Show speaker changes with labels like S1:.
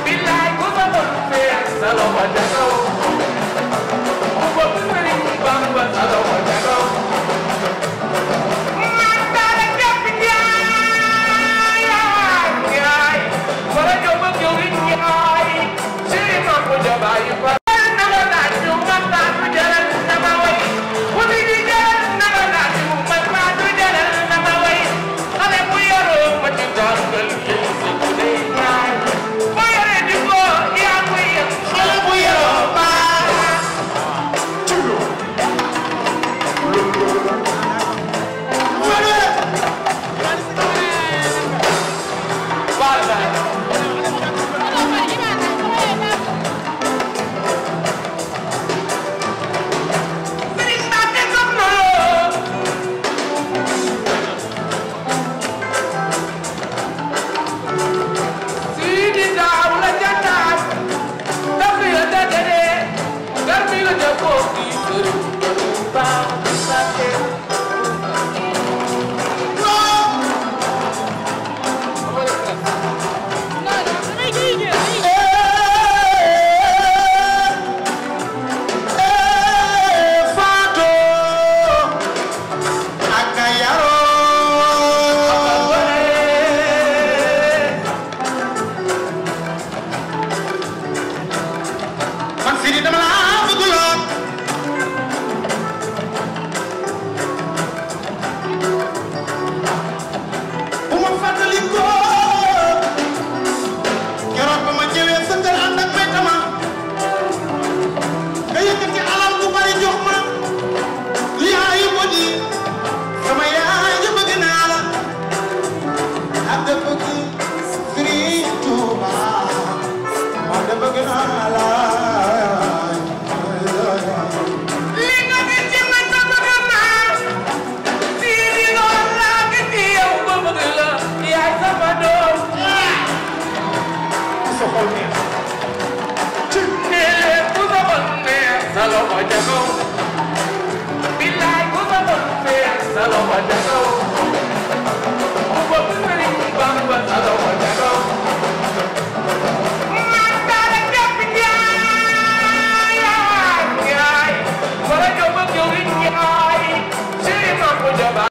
S1: billaay ku sa bët fees sa loxo ca kaw ku bëgg Sëriñ Bamba sa loxo ca kaw man daala jàpp njaay njaay wala jox ma jëwriñ njaay sëriñ ma ko jabaay fa naga laaj ñu man taa du jaral sama way ku di di jaral naga laaj ñu man taa du jaral sama way xale bu yoroo ma ci tàngal yéen si ku dee ñaay boo yoree di ko yaa koy yëg xale bu yoroo baa Hello, my devil.